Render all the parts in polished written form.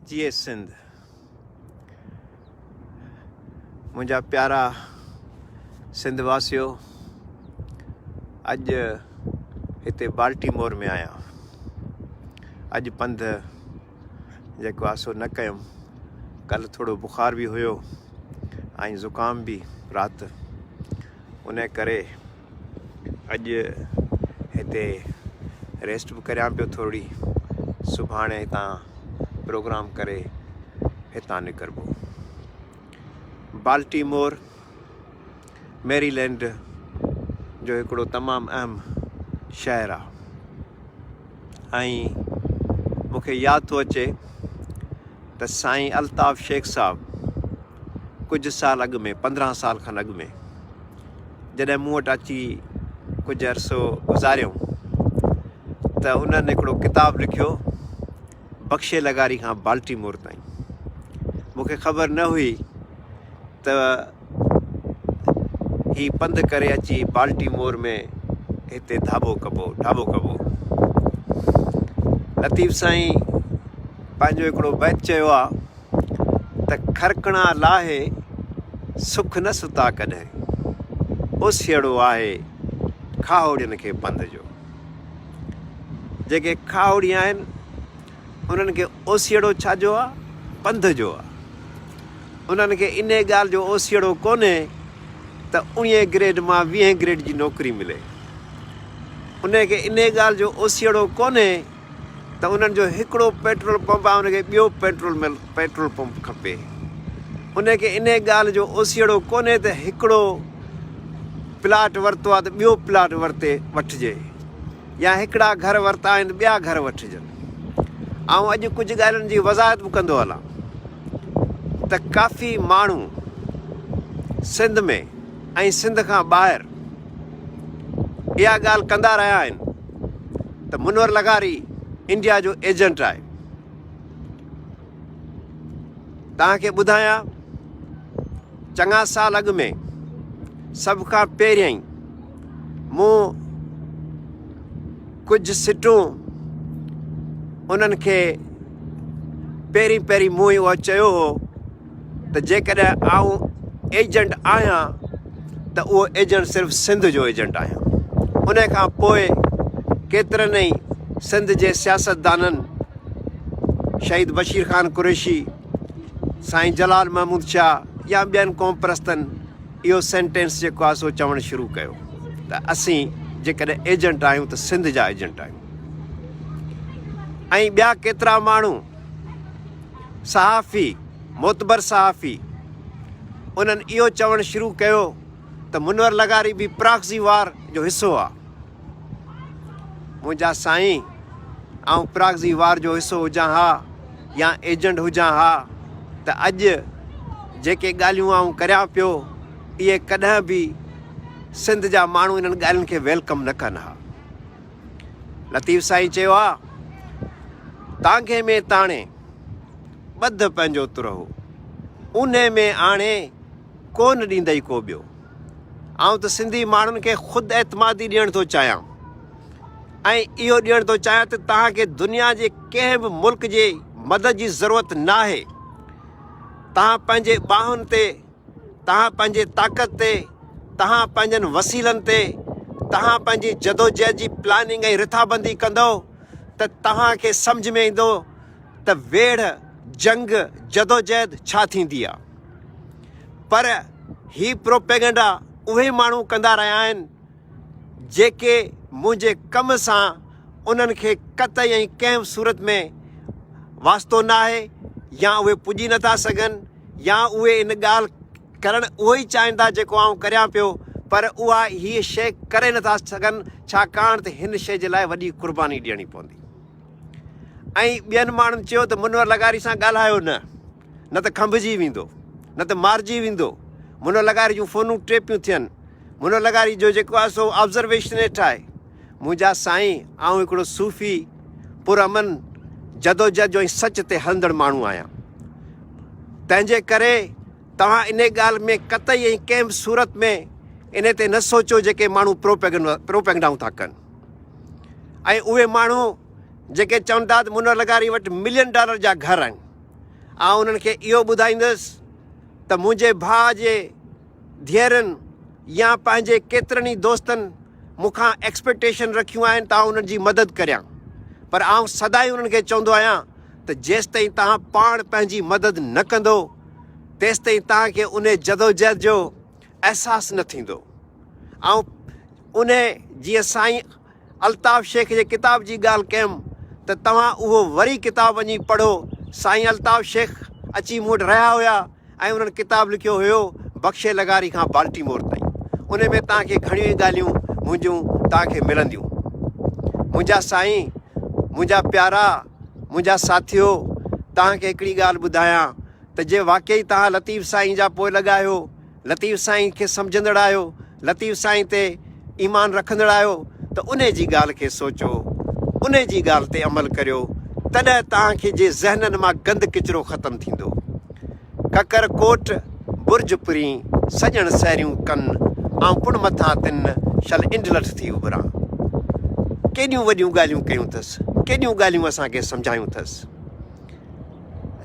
جيئي سنڌ منهنجا پيارا سنڌ واسيو اڄ هتي بالٽيمور ۾ آهيان اڄ پنڌ جيڪو آهي سو نه ڪيم ڪلهه ٿورو بخار به هيو ۽ زڪام به رات ان ڪري اڄ هتي ريسٽ به ڪريان پيو ٿورڙي سڀاڻي هتان پروگرام ڪري هتان نڪربو. بالٽيمور ميري لينڊ جو هڪڙو تمام اهم شهر آ ۽ مون کي ياد ٿو اچي ته سائين الطاف شيخ صاحب ڪجهه سال اڳ ۾ 15 سال کن اڳ ۾ جڏهن مون وٽ اچي ڪجهه عرصو گذاريائون ته انهن هڪڙو ڪتاب لکيو بخشي لغاري کان بالٽيمور تائين. مون کي خبر نه هئي ته هي پنڌ ڪري اچي بالٽيمور ۾ هتي ڌاٻو ڪبو ڍاٻو ڪبو. لطيف سائين پنهنجو هڪڙو بيت چيو آ ته کرڪڻا لاهي سک نه ستا ڪڏهن، اوسيئڙو آهي کاهوڙين کي پنڌ جو. جيڪي کاهوڙي آهن انهن کي اوسيئڙو ڇا جو آ؟ پنڌ جو آ. انهن کي انهي ڳالهه جو اوسيئڙو ڪونهي ته اڻيهين گريڊ مان ويهين گريڊ جي نوڪري ملي. انهي کي انهي ڳالهه جو اوسيئڙو ڪونهي ته انهن جو هڪڙو پيٽرول پمپ آهي ان کي ٻيو پيٽرول مل پيٽرول پمپ کپي. انهي کي انهي ڳالهه جو اوسيئڙو ڪونهي ته هڪڙو پلاٽ ورتو آهي ته ٻيو پلاٽ ورتي وٺجي يا هڪڙا گهر ورتا آهن ته ٻيا گهر وٺجن. آئون اڄ ڪجهه ڳالهين جي وضاحت به ڪندو هلان ته ڪافي ماڻهو سنڌ ۾ ۽ سنڌ کان ٻاهر اها ڳالهه ڪندا رهيا آهن ته منور لغاري انڊيا جو ايجنٽ آهي. توهان کي ٻڌايان چڱا سال اڳ ۾ سڀ کان پهريائين مون ڪجهه سٽون انهن کي پهرين پهرين مون اهو چيو هو ته جيڪڏهن آئون ايجنٽ آهيان ته اهو ايجنٽ صرف سنڌ جو ايجنٽ آهيان. ان کان پوء ڪيترن ئي سنڌ جي سياستدانن شهيد بشير خان قريشي، سائين جلال محمود شاهه يا ٻين قومپرستن اهو سينٽينس جيڪو آهي سو چوڻ شروع ڪيو ته اسين جيڪڏهن ايجنٽ آهيون ته سنڌ جا ايجنٽ آهيون ۽ ٻيا ڪيترا ماڻهو صحافي، معتبر صحافي، انهن اهو چوڻ شروع ڪيو ته منور لغاري به پراڪسي وار جو حصو آ. منهنجا سائين، آئون پراڪسي وار جو حصو هجان ها يا ايجنٽ هجان ها ته اڄ جيڪي ڳالهيون آئون ڪريان پيو، اهي ڪڏهن به سنڌ جا ماڻهو انهن ڳالهين کي welcome نه ڪن ها. لطيف سائين چيو آ، تانگهي ۾ تاڻي، ٻڌ پنهنجو ترهو، اونهي ۾ آڻي، ڪونه ڏيندئي ڪو ٻيو. آئون ته سنڌي ماڻهن کي خود اعتمادي ڏيڻ ٿو چاهيان ۽ اهو ڏيڻ ٿو چاهيان ته توهان کي دنيا جي ڪنهن به ملڪ جي مدد جي ضرورت ناهي. توهان پنهنجي ٻانهن تي توهان پنهنجي طاقت تي، توهان پنهنجن وسيلن تي، توهان پنهنجي جدوجهد جي پلاننگ ۽ رٿابندي ڪندؤ ته توهان کي سمجهه ۾ ايندو ته ويڙهه، جنگ، جدوجهد ڇا ٿيندي آ. پر هي پروپيگنڊا اهي ماڻهو ڪندا رهيا آهن جيڪي منهنجي ڪم سان انهن کي قطعي ۽ ڪنهن به صورت ۾ واسطو ناهي يا اهي پڄي نٿا سگهن يا اهي ان ڳالهه ڪرڻ اهو ئي چاهين ٿا جيڪو آئون ڪريان پيو پر اها هيء شيء ڪري نٿا سگهن ڇاڪاڻ ته هن شيء جي لاء وڏي قرباني ڏيڻي پوندي. ۽ ٻين ماڻهن چيو ته منور لغاري سان ڳالهايو نه، نه ته کنڀجي ويندو، نه ته مارجي ويندو. منور لغاري جون فونون ٽيپيون ٿين. منور لغاري جو جيڪو آهي سو آبزرويشن هيٺ آهي. منهنجا سائين آئون هڪڙو صوفي، پرامن، جدوجهد جو ۽ سچ تي هلندڙ ماڻهو آهيان. تنهن جي ڪري توهان انهي ڳالهه ۾ قطعي ۽ ڪنهن به صورت ۾ انهي تي نه سوچيو جيڪي ماڻهو پروپيگنڊائون ٿا ڪن ۽ اهي ماڻهو جيڪي چون ٿا ته منور لغاري وٽ ملين ڊالر جا گهر آهن. آئون انهن کي اهو ٻڌائيندس ته منهنجي ڀاء جي ڌيئرن يا پنهنجي ڪيترن ئي دوستن مون کان ايڪسپيڪٽيشن رکيون آهن ته آئون انهن جي مدد ڪريان پر آئون سدائين انهن کي چوندو آهيان ته جيستائين توهان پاڻ پنهنجي مدد نه ڪندو تيستائين توهان کي انهي جدوجهد جو احساس نه ٿيندو. آئون انهي جيئن سائين الطاف شيخ جي ڪتاب جي ڳالهه ڪيم ته توهان اهو وري ڪتاب وڃي پڙهو. سائين الطاف شيخ اچي مون وٽ رهيا هيا ۽ انهن ڪتاب لکيو هيو بخشي لغاري کان بالٽيمور تائين. انهي ۾ توهان کي گهڻيون ئي ڳالهيون منهنجون توهان کي ملنديون. منهنجا سائين، منهنجا پيارا، منهنجا ساٿيو، توهان کي هڪڙي ڳالهه ٻڌايان ته جي واقعي توهان لطيف سائين جا پوئلڳ آهيو، لطيف سائين کي سمجهندڙ آهيو، لطيف سائين تي ايمان رکندڙ آهيو ته انهي جي ڳالهه کي سوچو، انهي جي ڳالهه تي عمل ڪريو، تڏهن توهان کي جي ذهنن مان گند ڪچرو ختم ٿيندو. ڪڪر ڪوٽ برج پرين، سڄڻ سهريون ڪن، آئون پڻ مٿان تن، شل انڊلٺ ٿي اڀران. ڪيڏيون وڏيون ڳالهيون ڪيون اٿس، ڪيڏيون ڳالهيون اسان کي سمجهايون اٿس.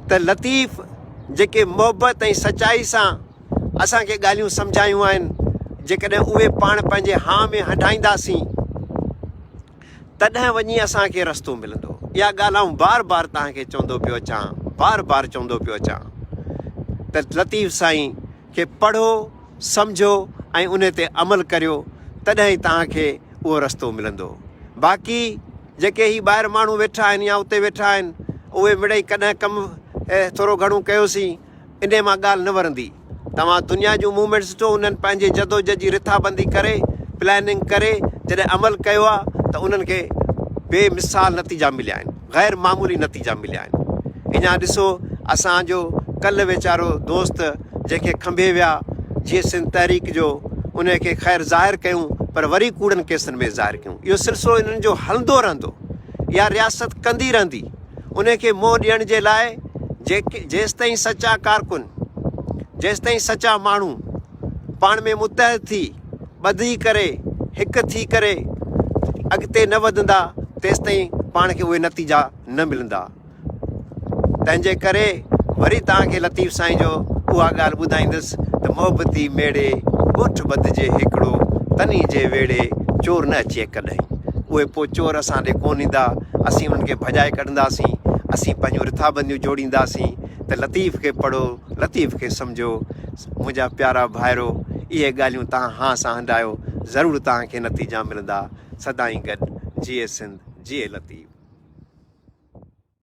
ته لطيف جيڪي محبت ۽ سچائي سان اسان کي ڳالهيون سمجهايون آهن، جيڪڏهن اهي پاڻ پنهنجي هانء ۾ هنڍائينداسين، تڏهن وڃي اسان کي رستو ملندو. اها ڳالهه آئون بار بار توهان کي چوندو پيو اچان، بار بار چوندو پيو اچان ته لطيف سائين کي پڙهو، سمجهو ۽ ان تي عمل ڪريو، تڏهن ئي توهان کي اهو رستو ملندو. باقي جيڪي هي ٻاهر ماڻهو ويٺا آهن يا اتي ويٺا آهن، اهي مڙئي ڪڏهن ڪم ٿورو گهڻو ڪيوسين، انهي مان ڳالهه نه ورندي. توهان دنيا جون موومينٽس ڏٺو، انهن پنهنجي جدوجھد جي رٿابندي ڪري، پلاننگ ڪري، جڏهن عمل ڪيو آهي ته انهن کي بي مثال نتيجا مليا آهن، غير معمولي نتيجا مليا آهن. اڃا ڏسو اسان جو ڪلهه ويچارو دوست جنهن کي کنڀي ويا جيئي سنڌ تحريڪ جو، انهي کي خير ظاهر ڪيون پر وري ڪوڙن ڪيسن ۾ ظاهر ڪيون. اهو سلسلو انهن جو هلندو رهندو. اها رياست ڪندي رهندي. انهي کي منهن ڏيڻ جي لاء جيستائين سچا ڪارڪن، جيستائين سچا ماڻهو پاڻ ۾ متحد ٿي، ٻڌي ڪري، هڪ ٿي ڪري اڳتي نه وڌندا، تيستائين پاڻ کي اهي نتيجا نه ملندا. تنهن جي ڪري وري توهان کي لطيف سائين جو اها ڳالهه ٻڌائيندس ته محبتي ميڙي ڳوٺ ٻڌجي هيڪڙو، تني جي ويڙهي چور نه اچي ڪڏهين. اهي پوء چور اسان ڏي ڪونه ايندا، اسين انهن کي ڀڄائي ڪڍنداسين، اسين پنهنجون رٿابنديون جوڙينداسين ته لطيف کي پڙهو، لطيف کي سمجهو. منهنجا پيارا ڀائرو، اهي ڳالهيون توهان هانء سان هنڊايو، ضرور توهان کي نتيجا ملندا. سدائين گڏ. جيئي سنڌ، جيئي لطيف.